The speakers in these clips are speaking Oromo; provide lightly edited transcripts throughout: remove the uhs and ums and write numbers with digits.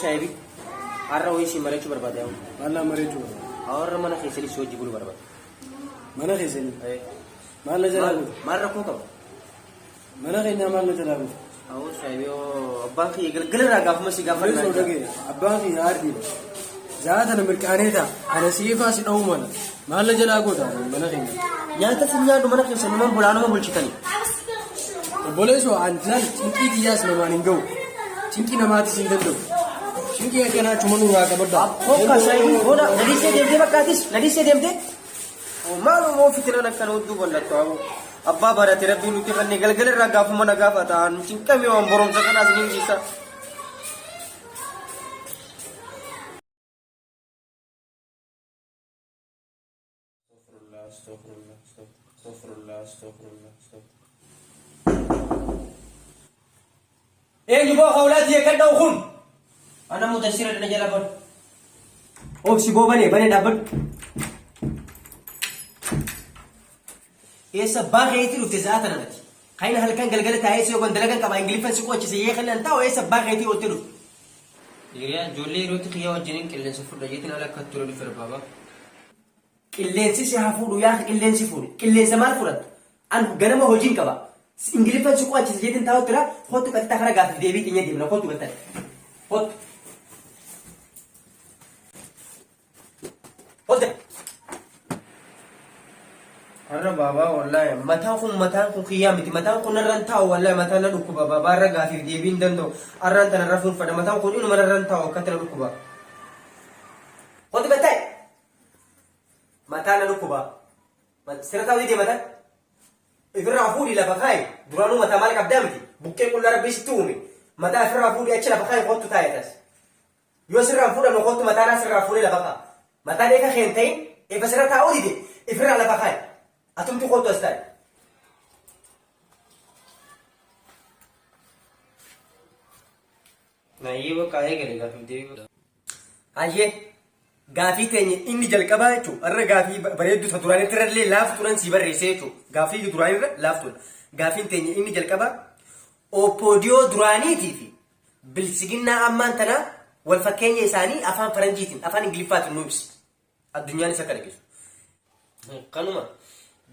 Saahibi, har'a wayii si mari'achuu barbaada yaa'u. Maal naa mari'achuu barbaada? Har'a mana keessanii si wajji buluu barbaada. Mana keessanii? Maal na jalaa goota? Maal rakkoo qaba? Mana keenyaa maal na jalaa goota? Awoo saahibi abbaan kiyya galgala irraa gaafuma si gaafadha. Obboleessoo dhagee abbaan kiyya aardiidha. Za'a tana mirqaanee ta'a. Ana siifaa si dha'uu mala. Maal na jalaa goota mana keenya? Nyaata si nyaadhu mana keessa numan bulaa numa bulchitani. Obboleessoo an laal cinqii tiyyaas namaan hin ga'u. Cinqii namaatis hin danda'u. Cinqii akkanaa chuma nurraa qabadha. Hokka saahibi booda nadhiisee deemtee bakkaatis nadhiisee deemtee. Maaluma fitinaan akkana hudduu bal'attu aboo. Abbaa barate rabbiin nutti kenne galgala irraa gaafuma na gaafata nu cinqame waan barumsa kanaas ni dhiisa. Astaghfirullah, astaghfirullah, astaghfirullah, astaghfirullah, astaghfirullah. Eenyu boo hawlaati kan dha'u kun? Ana mudassira dana jala banu. Obsi boo banee banee dhaabbadhu. Eessa abbaa keetii dhufte za'a tana nati. Kan halkan galgala taa'ee si yookaan dalagan qaba Ingiliffan si qo'achise yee kan taa'u eessa abbaa keetii oolte dhufte. Hiriyaa ijoollee yerootti kiyyaa wajjiniin qilleensa fudha jeetiin ala akka ture dhufe baaba. Qilleensi si haa fuudhu yaa qilleensi fuudhu. Qilleensa maal fudhatta? An ganama hojiin qaba. Ingiliffan si qo'achise jeetiin taa'u tira kottu qaxxaa kara gaafif deebii xinya deemna kottu qaxxaa. Kottu. Kottu. Har'a baabaa wallaahi mataan kun kiyyaa miti, mataan kun narra hin taa'u, wallaahi mataan na dhukkuba baabaa. Har'a gaafiif deebii hin danda'u, har'aan tana rafuun fadha, mataan kun inuma narra hin taa'u, akkatti na dhukkuba. Kottu gattaa'i. Mataan na dhukkuba. Sirra taa'u didee mataan. Ifirraa fuudhi lafa kaa'i, duraanuu mataa maal qabdaa miti, buqqee qullaa rabbii sitti uume, mataa ifirraa fuudhi achi lafa kaa'i, kottu taa'e tas. Yoo sirraa hin fuudhamne kottu mataanaa sirraa fuudhee lafa kaa'a. Mataan eeka kee hin ta'in efa sirra taa'uu dide ifirraa lafa kaa'i. Atumti kottu as taa'i. Nayyee bakka eegale gaafiif deebii. Hayyee gaafii teenya inni jalqabaa jechuun irra gaafii bareedduu ta duraanitti irra illee laaftuudhaan sii barreessee jechuudha. Gaafii duraanii irra laaftuudha. Gaafiin teenya inni jalqabaa OPDO duraaniitii fi biltsiginnaa ammaan tanaa wal fakkeenya isaanii afaan faranjiitiin afaan ingiliffaatiin nu ibsi. Addunyaanis akka dhageessu. Kanuma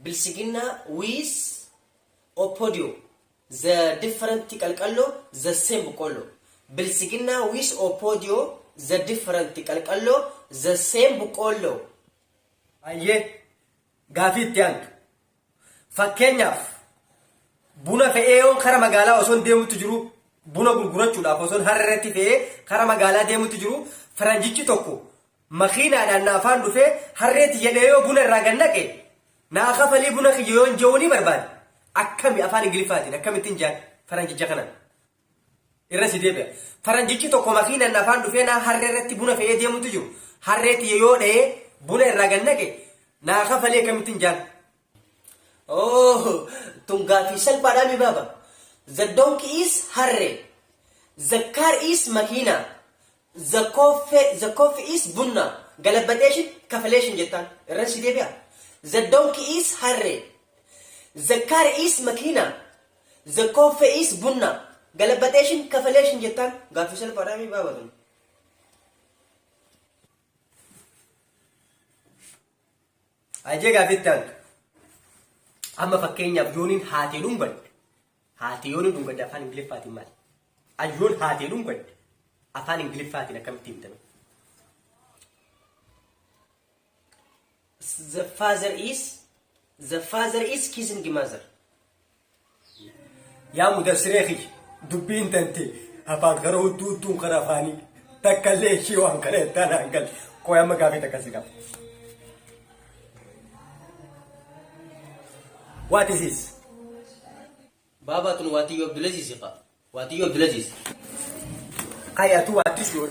biltsiginnaa with OPDO the different qalqalloo the same boqqolloo. Biltsiginnaa with OPDO the different qalqalloo the same boqqolloo. Hayyee gaafii itti aantu. Fakkeenyaaf buna fe'ee yoon kara magaalaa osoon deemutti jiru, buna gurgurachuudhaaf osoon harra irratti fe'ee kara magaalaa deemutti jiru, faranjichi tokko makiinaadhaan na afaan dhufee harree tiyya dha'ee yoo buna irraa gad naqe naa kafalii buna kiyya yoon je'uu ni barbaade. Akkami afaan Ingiliffaatiin akkamittiin je'an faranjicha kanaan? Irra si deebi'a. Faranjichi tokko makiinaan na afaan dhufee naa harree irratti buna fe'ee deemutti jiru harree tiyya yoo dha'ee buna irraa gad naqe naa kafalee akkamittiin je'an? Oh, tun gaafii salphaadhaa mi baaba. The donkey is harree. The car is makiina. The coffee is bunna. Galabbaxeeshin kafaleeshin jettaan. Irra si deebi'a. The donkey is harree. The car is makiina. The coffee is bunna. Galabbaxeeshin kafaleeshin jettaan. Gaaffii salphaadhaa mi baaba tun. Ajee gaaffii itti aantu. Amma fakkeenyaaf yooniin haatee dhungadhe. Haatee yooniin dhungadhe afaan Ingiliffaatiin maali? Ayyoon haatee dhungadhe afaan Ingiliffaatiin akkamitti himtame? The father is kissing mother. Yaa mudassiree kiyya, dubbiin tante afaan kara hudduu hudduun kara afaanii takkallee ishii waan kana hin taane hangal qoy amma gaafii takka si qaba. What is this? Baabaa, tun Waatiyyoo Abdulaziz qa. Waatiyyoo Abdulaziz. Kayatu what is your